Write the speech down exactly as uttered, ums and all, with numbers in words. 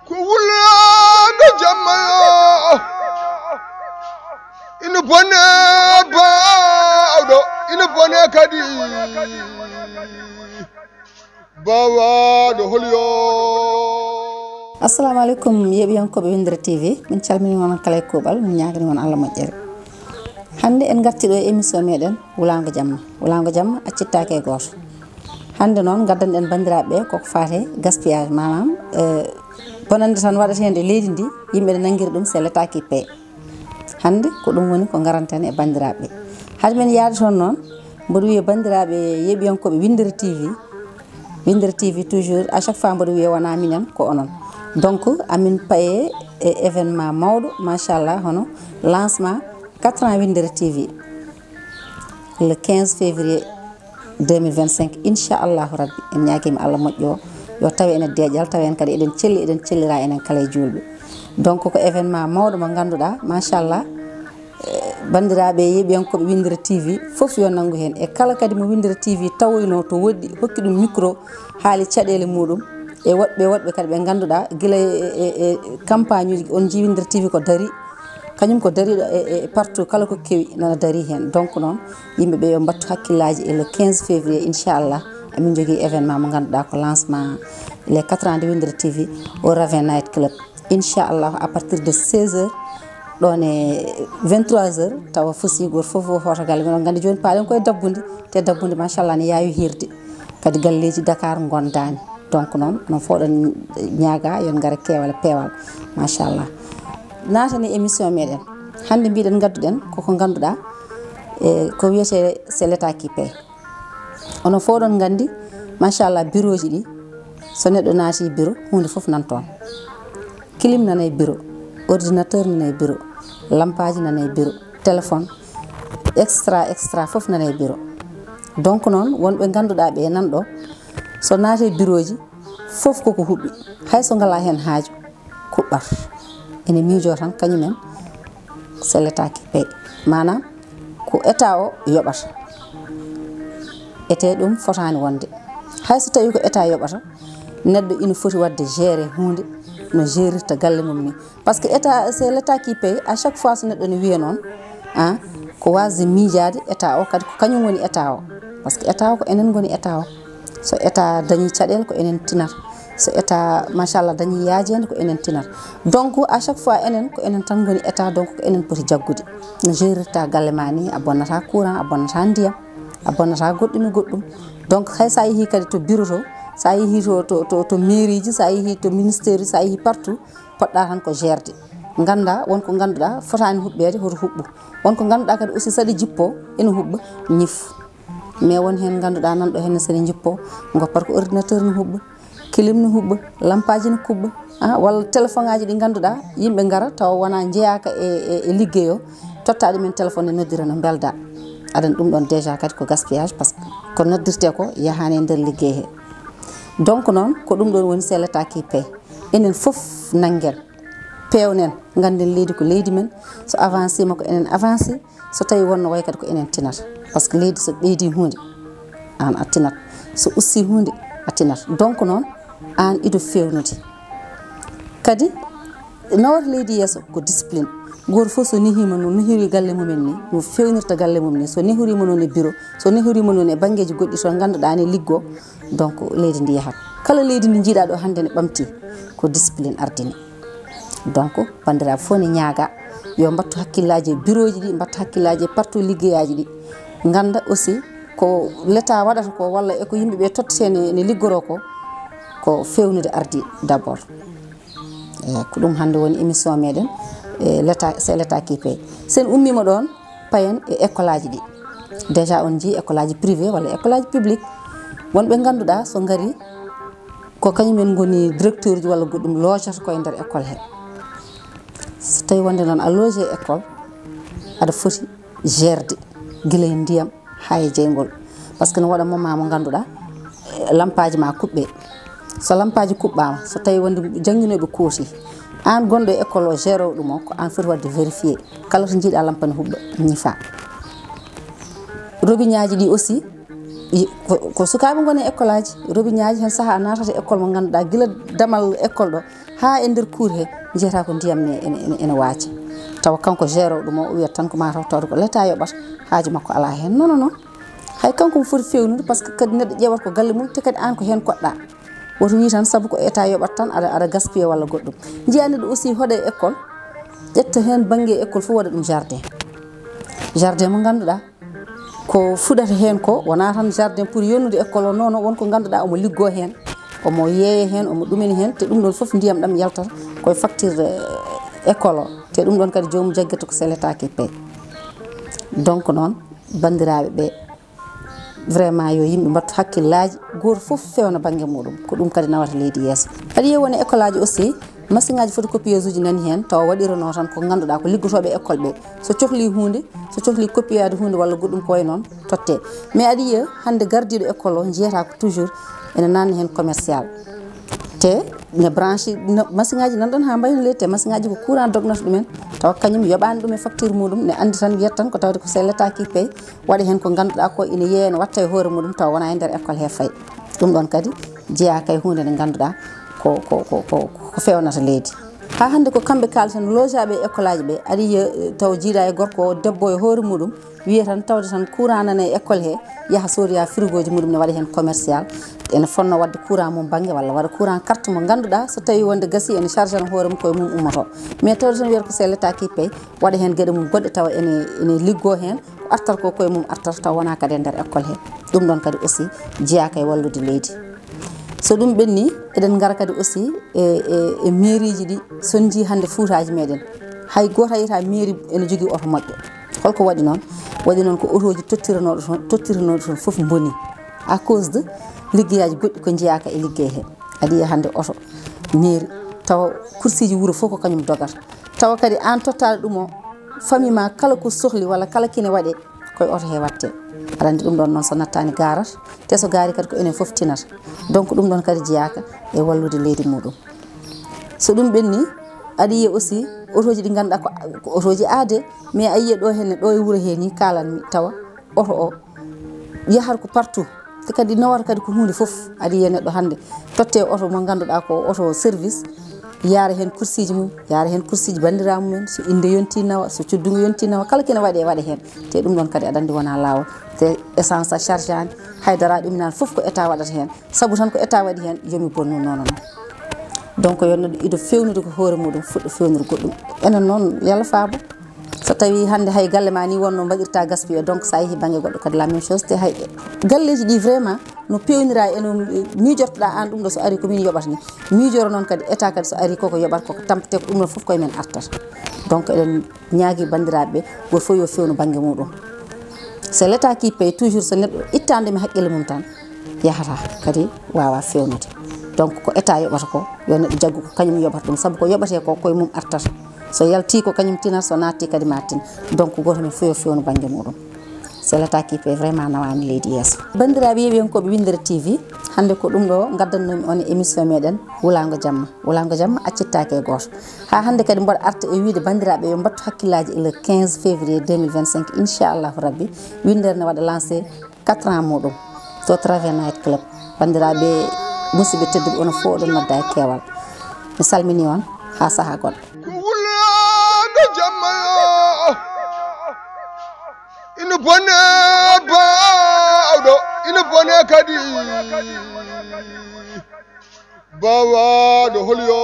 Ko wulaago jamma yo, ina bone baawɗo, ina bone kadi baawaaɗo hol yo. Assalamu aleykum, yeeɓiyankooɓe Winndere T V. Min calmini mon kala e kuuɓal, min ñaagani mon Allah moƴƴere. Hannde en ngarti ɗo e émission meɗen Wulaango Jamma. Wulaango Jamma accittaake e gooto. Hannde noon, ngaddan en banndiraaɓe ɓe koko faate gaspillage, maanaam, eh, bonannde tan waɗata heen e leydi ndi, yimɓe ne nanngiri ɗum, c'est l'État qui paie. Hannde ko ɗum woni ko ngaranten e banndiraaɓe ɓe. Hade men yaade toon noon, mboɗo wiya banndiraaɓe yeeɓiyankooɓe Winndere T V, Winndere T V toujours, à chaque fois mboɗo wiya wonaa minen, ko onon. Donc, amin paye e événement mawɗo, machallah, hono lancement quatre ans Winndere T V, le quinze février deux mille vingt-cinq, inchallahu rabbi. En ñaagima Allah moƴƴo, yo tawe en e deeƴal, tawe en kadi eɗen celli, eɗen cellira enen kala e juulɓe. Donc, ko événement mawɗo mo ngannduɗaa, machallah, eh, banndiraaɓe yeeɓiyankooɓe Winndere T V, fof yo nanngu heen. E kala kadi mo Winndere T V tawoyno to woɗɗi, hokki ɗum micro, haali caɗeele muɗum. E woɗɓe, woɗɓe kadi ɓe ngannduɗaa, gila e, e, e campagne uji, on njii Winndere T V ko dari, kañum ko dariiɗo e, e partout kala ko kewi nana darii heen. Donc noon, yimɓe ɓe yo mbattu hakkillaaji e le quinze février, inchallah, amin njogii événement mo ngannduɗaa ko lancement les quatre ans de Winndere T V au Ravin Night Club. Inchallah, à partir de seize heures, ɗoon e vingt-trois heures, tawa fusi gooto fof hoto galle. Miɗo nganndi jooni paaɗen koye dabbunde, te dabbunde, machallah, ne yaawi hiirde. Kadi galleeji Dakar ngondaani. Donc noon, onon fof oɗon ñaaga yo en ngar e keewal e peewal, machallah. Naatani émission meɗen. Hannde mbiɗen ngadduɗen koko ngannduɗaa, e ko wiyetee c'est l'État qui paie. Onon fof oɗon nganndi, machallah, bureau ji ɗi, so neɗɗo naati bureau, huunde fof nan toon. Clim nana e bureau, ordinateur nana e bureau, lampaaji nana e bureau, téléphone, extra, extra, fof nana e bureau. Donc noon, wonɓe ngannduɗaa ɓe nan ɗo, so naati e bureau ji, fof koko huɓɓi, hay so ngalaa heen haaju, kuɓɓat. Ene miijoo tan kañumen, c'est l'État qui paie. Maanaam, ko État o yoɓata. Ete ɗum fotaani wonde. Hay so tawii ko État yoɓata, neɗɗo ina foti waɗde gérer huunde, no gérirta galle mum ni. Parce que État, c'est l'État qui paie. À chaque fois so neɗɗo ne wiya noon, ah, ko wasde miijaade État o, kadi ko kañum woni État o. Parce que État o ko enen ngoni État o. So État dañii caɗeele, ko enen tinata. So État, machallah, dañii yaajeende, ko enen tinata. Donc, à chaque fois, enen, ko enen tan ngoni État, donc ko enen poti jaggude. No gérirta galle ma ni, a bonnata courant, a bonnata ndiyam, a bonnata goɗɗum e goɗɗum. Donc, hay sa yehi kadi to bureau to, sa yehi to, to, to, to mairie ji, sa yehi to ministère ji, sa yehi partout, poɗɗa tan ko gérde. Ngannda, won ko ngannduɗaa fotaani huɓɓeede, hoto huɓɓu. Won ko ngannduɗaa kadi aussi saɗi jippo, ene huɓɓa, ñif. Mais won heen ngannduɗaa nan ɗo heen sene jippo, goppat ko ordinateur no huɓɓa, clim no huɓɓa, lampaaji no kuɓɓa, ah, walla téléphone aji ɗi ngannduɗaa yimɓe ngara tawa wona njeyaaka e, e, e liggey o, totta ɗumen téléphone ne noddira no mbelda. Aɗan ɗum ɗon déjà kadi ko gaspillage, parce que ko noddirte ko yahaani e nder liggey he. Donc noon, ko ɗum ɗon woni c'est l'État qui paie. Enen fof nanngen, peewnen, ngannden leydi ko leydi men, so avancé ma ko enen avancé, so tawi wonno way kadi ko enen tinata. Parce que leydi so ɓeydi huunde, aan a tinat. So usti huunde, a tinat. Donc noon, aan ido feewnude. Kadi, nawata leydi yeeso ko discipline. Gooto fof so nehima no nehiri galle mumen ni, no fewnirta galle mum ni, so nehirima noon e bureau, so nehirima noon e banngeeji goɗɗi to ngannduɗaa ne liggo, donc leydi ndi yahat. Kala leydi ndi njiiɗaa ɗo hannde ne ɓamti, ko discipline ardini. Donc, banndiraaɓe fof ne ñaaga yo mbattu hakkillaaji e bureau ji ɗi, mbattu hakkillaaji e partout liggeyaaji ɗi. Ngannda aussi ko l'État waɗata ko walla e ko yimɓe ɓe tottetee ne, ne liggoroo ko, ko fewnude ardi d'abord. Eyi, ko ɗum hannde woni émission meɗen, e l'État, c'est l'État qui paie. Sen ummima ɗoon, payen e école aji ɗi. Déjà on njii école aji privé walla école aji public. Wonɓe ngannduɗaa so ngari ko kañumen ngoni directeur ji walla goɗɗum loocata koye nder école he. So tawi wonde noon a loge e école, aɗa foti gérde gila e ndiyam haa e jeyngol. Parce que no waɗa moment mo ngannduɗaa, eh, lampaaji ma kuɓɓe. So lampaaji kuɓɓaama, so tawi wonde jannginooɓe kooti, aan gonɗo e école o, gérowo ɗum o, ko aan foti waɗde vérifié. Kala to njiiɗaa lampa ne huɓɓa, ñifa. Robiñaaji ɗi aussi, I- ko ko sukaaɓe ngoni e école aji, robinet aji, heen sahaa a naatata école mo ngannduɗaa gila damal école ɗo haa e nder cour he, njiyata ko ndiyam ne ene ene- ene waaca. Tawa kanko géro ɗum o, o wiyata tan ko maa taw tawde ko leta yoɓata, haaju makko alaa heen. Non non non, hay kanko mo foti fewnude, par ce que kadi neɗɗo ƴeewata ko galle mum, te kadi aan ko heen koɗɗaa. Woto wii tan sabu ko état yoɓat tan aɗa aɗa gaspiye walla goɗɗum. Njiyaa neɗɗo aussi hoɗa e école, ƴetta heen bannge école fof, waɗa ɗum jardin. Jardin mo ngannduɗaa ko fuɗata heen ko wonaa tan jardin pour yonnude école o, non non, won ko ngannduɗaa omo liggoo heen, omo yeeya heen, omo ɗumina heen, te ɗum ɗoon fof ndiyam ɗam yaltata koye facture école o, te ɗum ɗoon kadi joomum jaggata ko so letaaki pay. Donc noon, banndiraaɓe ɓe, vraiment yo yimɓe mbattu hakkillaaji, gooto fof fewna bannge muɗum, ko ɗum kadi nawata leydi yeeso. Aɗa yiya won e école aji aussi, machine aji photocopieuse uji nani heen, tawa waɗiranoo tan ko ngannduɗaa ko liggotooɓe école ɓe, so cohli huunde, so cohli copiyaade huunde walla goɗɗum ko wayi noon, totte. Mais aɗa yiya hannde gardiiɗo école o, njiyata ko toujours ene nanna heen commercial, te ne branche machine aji nan ɗon haa mbayno leydi, te machine aji ko courant dognata ɗumen, tawa kañum yoɓaani ɗum e facture muɗum, ne anndi tan, wiyata tan ko tawde ko so letaaki pay, waɗa heen ko ngannduɗaa ko ina yeeya, ne watta e hoore muɗum, tawa wonaa e nder école he fayi. Ɗum ɗoon kadi jeyaa kay huunde nde ngannduɗaa ko ko ko ko ko fewnata leydi. Haa hannde ko kamɓe kaalten lojaaɓe e école aji ɓe, aɗa yiya taw jiidaa e gorko o, debbo e hoore muɗum, wiya tan tawde tan courant nana e école he, yaha soodoya frigoji muɗum, ne waɗa heen commercial, ene fonnoo waɗde courant mum bannge walla waɗa courant carte mo ngannduɗaa so tawii wonde gasii, ene charge no hoore mum, koye mum ummoto. Mais tawde tan wiyata ko so letaaki pay, waɗa heen geɗe mum goɗɗe, tawa ene ene liggoo heen, ko artata ko koye mum artata, tawa wonaa kadi e nder école he. Ɗum ɗoon kadi aussi jeyaaka e wallude leydi. So ɗum ɓenni, eɗen ngara kadi aussi e e e mairie ji ɗi, so en njii hannde Fuutaaji meɗen, hay gooto a yiyata mairie ene jogii oto moƴƴo. Holko waɗi noon? Waɗi noon ko otooji tottiranooɗo toon, tottiranooɗo toon fof mboni, à cause de liggeyaaji goɗɗi ko njeyaaka e liggey he. Aɗa yiya hannde oto mairie, tawa kursiiji wuro fof ko kañum dogata, tawa kadi aan tottaaɗo ɗum o, famille ma kala ko sohli walla kala kine waɗe, koye oto he watte. Aɗa anndi ɗum ɗoon noon so nattaani gaarata, te so gaari kadi ko enen fof tinata. Donc ɗum ɗoon kadi jeyaaka e wallude leydi muɗum. So ɗum ɓenni, aɗa yiya aussi otooji ɗi ngannduɗaa ko ko otooji aade, mais a yiya ɗo henne, ɗo e wuro he ni, kaalanmi, tawa oto o yahata ko partout, te kadi nawata kadi ko huunde fof. Aɗa yiya neɗɗo hannde totte oto mo ngannduɗaa ko oto service, yaara heen kursiiji mum, yaara heen kursiiji banndiraaɓe mum en, so innde yonti nawa, so cuddugu yonti nawa, kala kene waɗe waɗa heen. Te ɗum ɗoon kadi aɗa anndi wonaa laawol, te essence a charge aani, haydara ɗuminaani, fof ko état waɗata heen. Sabu tan ko état waɗi heen, yo mi bonnu, non non. Donc yo neɗɗo ido fewnude ko hoore muɗum, fuɗɗo fewnude goɗɗum. Enen noon, yalla faabo. So tawii hannde hay galle ma ni wonno mbaɗirta gaspillé, donc so a yehi bannge goɗɗo kadi la même chose, te hay galleeji ɗi vraiment no peewnira e no miijortoɗaa aan ɗum ɗo, so ari ko min yoɓata ni, miijoro noon kadi état kadi so ari koko yoɓata, koko tampete, ko ɗum ɗon fof koye men artata. Donc eɗen ñaagi banndiraaɓe ɓe, gooto fof yo fewnu bannge muɗum. So letaaki pay toujours, so neɗɗo ittaande mi haqqille mum tan, yahata kadi waawa fewnude. Donc ko état yoɓata ko, yo neɗɗo jaggu ko kañum yoɓata ɗum, sabu ko yoɓatee ko koye mum artata. So yaltii ko kañum tinata, so naattii kadi ma tin. Donc gooto men fof yo fewnu bannge muɗum. So letaaki pay vraiment nawaani leydi yeeso. Banndiraaɓe yeeɓiyankooɓe Winndere T V, hannde ko ɗum ɗo ngaddannoomi on e émission meɗen Wulaango Jamma. Wulaango Jamma accittaake e gooto. Haa hannde kadi mboɗo arta e wiyde banndiraaɓe yo mbattu hakkillaaji e le quinze février deux mille vingt-cinq, inchallahu rabbi, Winndere ne waɗa lancé quatre ans muɗum to Travers Night Club. Banndiraaɓe, musidɓe tedduɓe, onon fof oɗon nodda e keewal. Mi salmini on, haa sahaa goɗɗo. Ko Wulaango Jamma yo, ina bone baawɗo, ina bone kadi baawaaɗo hol yo.